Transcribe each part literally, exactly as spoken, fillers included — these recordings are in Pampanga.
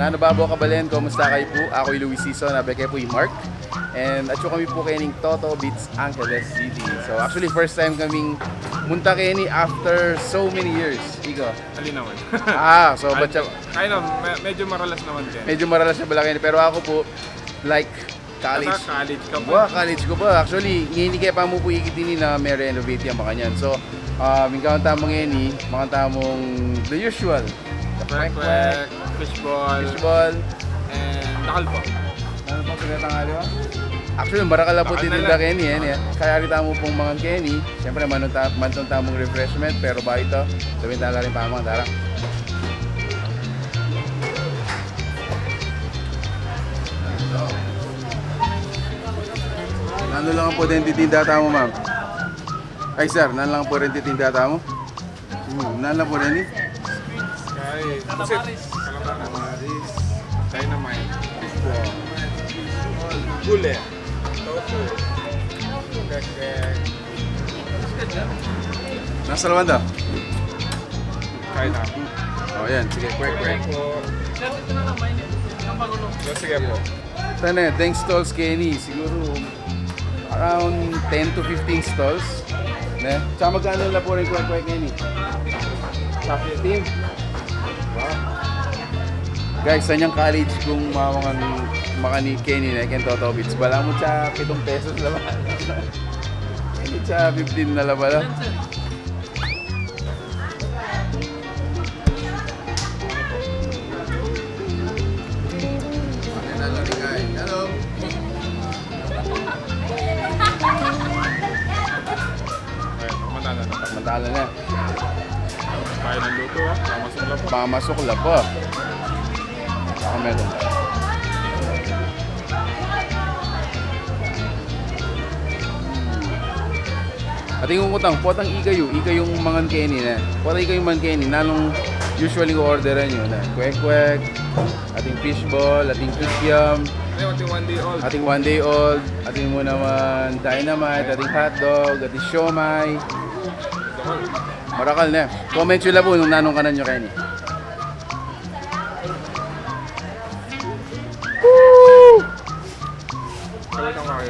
Nanu babu, kabalen, kumusta kayu pu? Aku i Luis Sison, abe ke pu i Mark. And atsu kami pu keni king Toto Beats, Angeles City. So actually, first time kaming munta keni after so many years. Ikaw? Ali naman. Ah, so ba't siya, Kaya na, me- medyo maralas naman din. Medyo maralas siya bala keni, pero aku pu, like, college. Nasa college ka pa. Wa, college ku pa. Actually, ngeni ke pa mu pu ikit ini na me-renovate ya, makanyan. So, ah, mingkawan tamu ngeni, makanyan tamung the usual. The Kwek-kwek, fishball, fishball, and dakal pu. Nanu pa pu ketang aliwa? Actually, marakal la pu. Dakal na titinda lang keni, eh, eh. Kayari tamu pung mangan keni. Siyempre, manun ta-, manun tamung refreshment, pero bayu ita, gawin tala ring pamangan, tara. Nanu la pu deng titinda tamu, ma'am? Ay, sir, nanu la pu deng titinda tamu? Hmm, nanu la pu deni? Kay, pusit, calamares, dynamite, fishball, gulay, tofu, keke. Nasa lawan da? Kaya na. O, yan. Sige, kwek-kwek. Sige po. Tane, deng stalls keni, siguru around ten to fifteen stalls. Ne? Tsaka magkanu la pu ring kwek-kwek keni? Sa fifteen? Wow. Guys, sa inyang college kung mamangan, makanyan keni, ne, keng Toto Beats, balamu tsa pitung pesos la bala. Keni tsa fifteen na la bala. Hello. Ay, mantala na. Mantala na. Kaya ng luto, ah. Mamasok la pa. Mamasok la pa. Baka meron. Atin kung utang, potang ikayu, ikayung mangan keni, ne. Potang ikayung mangan keni, nanung usually orderan yu, ne? Kwek-kwek, atin fishball, atin kikiam, atin one day old, atin one day old, atin mu naman dynamite, atin hotdog, atin siomai. Marakal, ne. Comment yu la pu nung nanung kanan yu keni. Woo!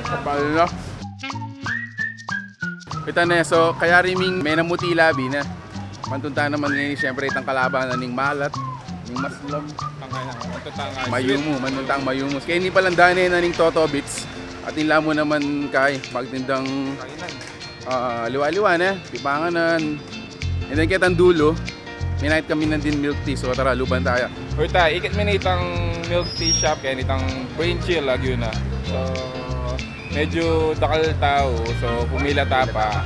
Kapal na. Kita ne, so, kayari ming menamuti labi, ne. Manun ta naman ngeni, siyempre, itang kalaban na ning malat, ning maslom. Tangay na, manun ta ngeni. Mayumu, manun tang mayumu. Keni palang dane na ning Toto Beats. Atin la mu naman kay magtindang, ah, aliwa-aliwa, ne, pipanganan. And then, ketang dulu, minait kami nandin milk tea. So, tara, luban taya. O ita, ikit mi na itang milk tea shop, kaya itang Brain Chill, Laguna. So, medyo dakal tau, so pumila ta pa.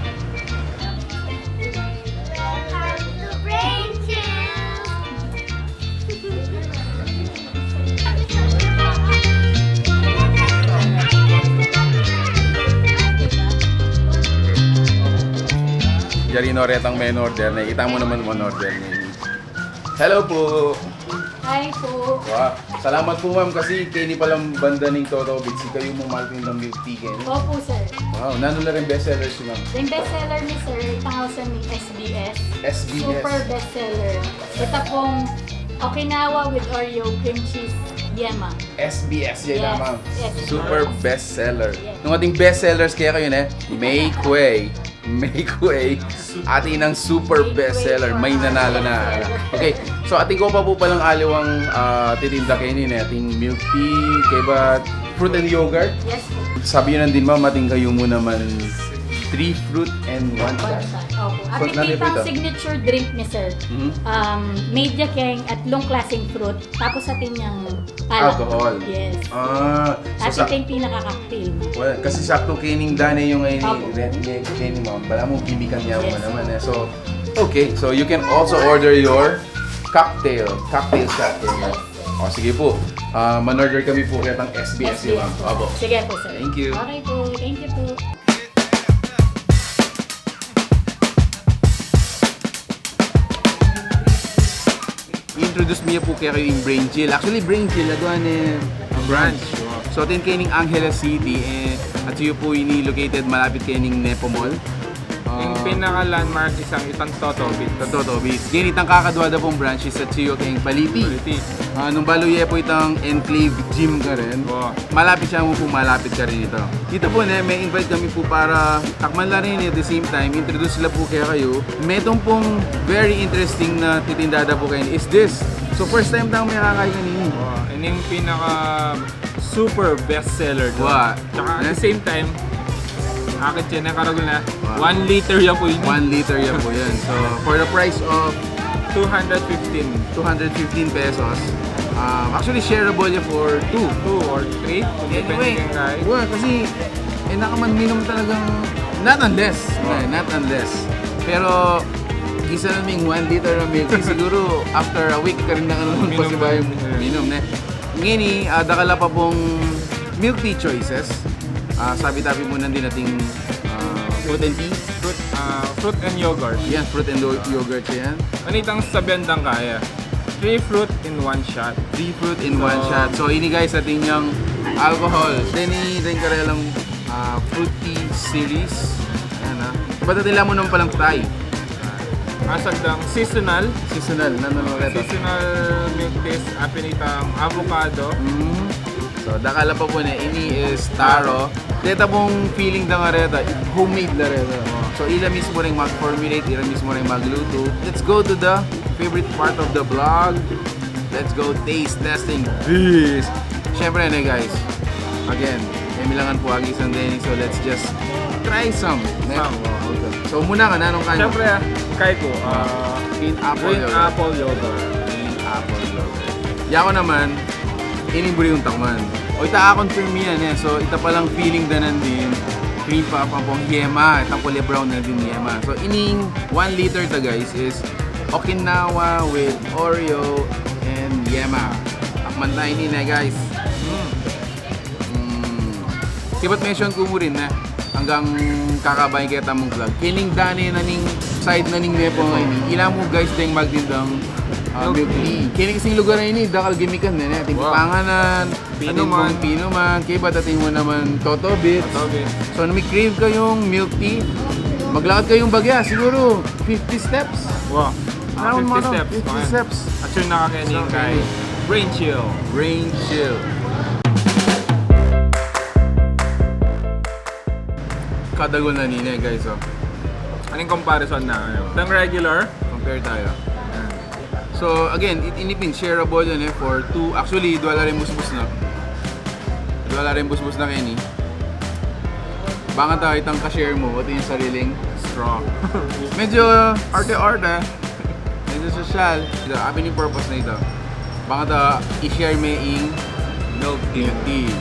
Welcome to Brain Chill! Yari no retang men-order ne. Kita mu naman men-order ne. Hello pu. Hi pu. Wa, salamat pu, ma'am, kasi keni palang banda ning Toto Beats, ikayu mu magtindang milk tea keni. Opu, sir. Wow, nanu la ring best sellers yu, ma'am? Ring best seller mi, sir, itang ausan ning S B S. S B S. Super best seller. Ita pung Okinawa with Oreo cream cheese yema. S B S ya, ma'am. Yes, yes. Super best seller. Yes. Nung ating best sellers kekayu, ne, make way. Make way. Atin ang super best seller. May nanalo na. Okay. So, atin ku pa pu palang aliwang, ah, titinda keni, ne, atin milk tea, kaybat fruit and yogurt. Yes, pu. Sabi yu nandin, ma'am, atin kayu mu naman three fruit and one shot. One shot. Opu. So, atin nanu pu itang signature drink mi, sir. Mhm. Um, made ya keng atlung klaseng fruit. Tapos atin yang alak. Alcohol. Yes. Ah, so atin sa- ito yung pinaka-cocktail mo. Well, kasi sakto kening dane yung ngayon ni Red Leg, keni, ma'am. Bala mo, gimikan niya mo naman, eh. So, okay. So, you can also order your cocktail. Cocktail shot, keni. O, sige po. Ah, man-order kami po ketang S B S, ma'am. Opo. Sige po, sir. Thank you. Okay po. Thank you po. I-introduce mi ya pu kekayu ing Brain Chill. Actually, Brain Chill, adwa ne branch. So, atin keni king Angeles City, eh, atsu yu pu ini located malapit keni king Nepo Mall. Ing pinaka-landmark, isang itang Totobits. Itang Totobits. Deni itang kakadwa da pung branch is at Chio keng Baliti. Baliti. Ah, nung balu ye pu itang Enclave Gym karin. Wa. Malapit siya mu pu, malapit karin ita. Ita pu ne, me-invite kami pu para takman la rin, at the same time introduce la pu kekayu. Metung pung very interesting na titinda da pu karin is this. So first time tang mekakain kanini. Wa, ining pinaka super best seller do. Wa. Tsaka at the same time, akit siya na karagul na. Wa. One liter ya pu ini. One liter ya pu ini. So for the price of two hundred fifteen. Two hundred fifteen pesos. Um, actually, shareable ya for two. Two or three. Anyway, depende kay wa, kasi, eh, nakaman minum talagang, not unless, wa, eh, not unless. Pero, isa na ming one liter na milk tea, siguro after a week, karin na ka naman minum pasibayung na. Minum, ne? Ngeni, ah, dakal la pa pung milk tea choices. Ah, sabi-tabi mu na din ating, ah, fruit and tea. Fruit, ah, fruit and yogurt. Yan, fruit and yo-, yogurt yan. Anitang sabian dang kaya? Three fruit in one shot. Three fruit in one shot. So, ini guys, atin yang alcohol. Deni, deni karelang, ah, fruit tea series. Ayan, ah. Ba't atin la mu nang palang Thai? Asal dang seasonal. Seasonal, nanu reta? Seasonal milk teas, apin itang avocado. Mm. So, dakal la pa pu ne, ini is taro. Deta pung feeling da nga reta, homemade la reta. So, ila mismu ring mag-formulate, ila mismu ring magluto. Let's go to the favorite part of the vlog. Let's go taste testing this. Siyempre ne, guys. Again, e mi la ngan pu agisan deni, so let's just try some, ne? Some, o. Okay. So, muna ka, nanung kaya? Siyempre, ah, kaya ku, ah, green apple yogurt. Green apple yogurt. Green apple yogurt. Yaku naman, ini buri kung takman. O, ita a-confirm yan, e. So, ita palang feeling da nandin, cream puff ampong yema, itang kule brown na din yema. So, ining one liter ta, guys, is Okinawa with Oreo and yema. Takman ta ini ne, guys. Mm. Mm. Kaybat mention ku mu rin ne, anggang kakabayan keta mung vlog, kening dane na ning side na ning Nepo ngeni, ila mu guys deng magtindang, ah, milk tea. Keni kasing lugar a ini, dakal gimikan ne, ne? Atin pung panganan, atin pung pinuman, kaybat atin mu naman Totobits. Totobits. So, nung me-crave kayung milk tea, maglakad kayung bagya, siguro fifty steps. Wow. Around fifty steps. Fifty steps. Actually, nakakeni kay Brain Chill. Brain Chill. Kadagul na nine, guys, o. Aning comparison na, ano? Itang regular. Compare tayo. Ayan. So, again, it, ini pin shareable yan, e, for two. Actually, dwala rin busbus na. Dwala rin busbus na keni. Bang ta itang ka-share mu, pati yung sariling straw. Medyo arte-arte. Medyo sosyal. Ito, apin ing purpose na ita? Bang ta i-share me ing milk tea. Milk tea.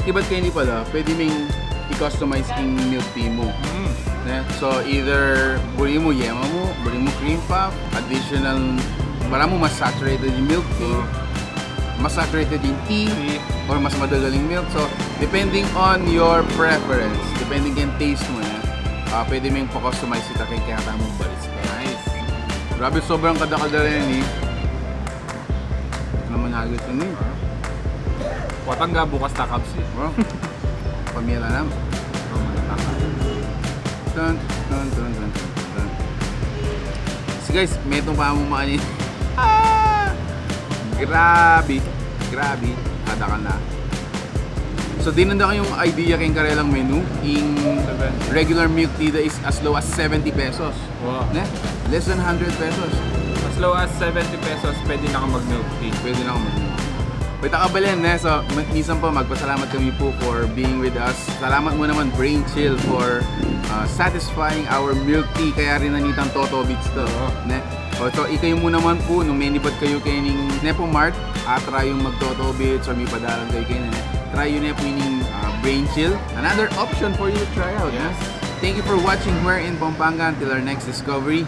Ibat keni pala, pwede meng i-customize ing milk tea mu. Mm. Ne? So, either buri mu yema mu, buri mu cream puff, additional, para mu mas saturated yung milk tea. Mm. Mas saturated yung tea, tea, or mas madagal yung milk. So, depending on your preference, depending keng taste mu, ne? Ah, pwede meng pa-customize ita keng kekatamung barista. Nice. Grabe, sobrang kadakal da rin, e. Ito naman halos ini. Watang ga bukas takabsi. Bro, pamilya na. Bro, manataka. Dun, dun, dun, dun, dun, dun. So guys, metung pa mung makanini. Ah! Grabe. Grabe. Kadakal na. So, dinan da kayung idea keng karelang menu. Ing regular milk tea da is as low as seventy pesos. Wow. Ne? Less than hundred pesos. As low as seventy pesos, pwede na ka mag-milk tea. Pwede na ka mag-milk tea. Pwede ka balen, ne? So, ma-, minsan pa, magpasalamat kami pu for being with us. Salamat mu naman, Brain Chill, for, uh, satisfying our milk tea. Kaya rin nanitang Totobits to, ne? O, so, ikayu mu naman pu, nung menibat kayu kening Nepo Mart, a-try yung mag-Totobits or mipadalan kayu keni, ne? Try yu ne pu ining, uh, Brain Chill. Another option for you to try out, ne? Yes. Thank you for watching here in Pampanga. Until our next discovery.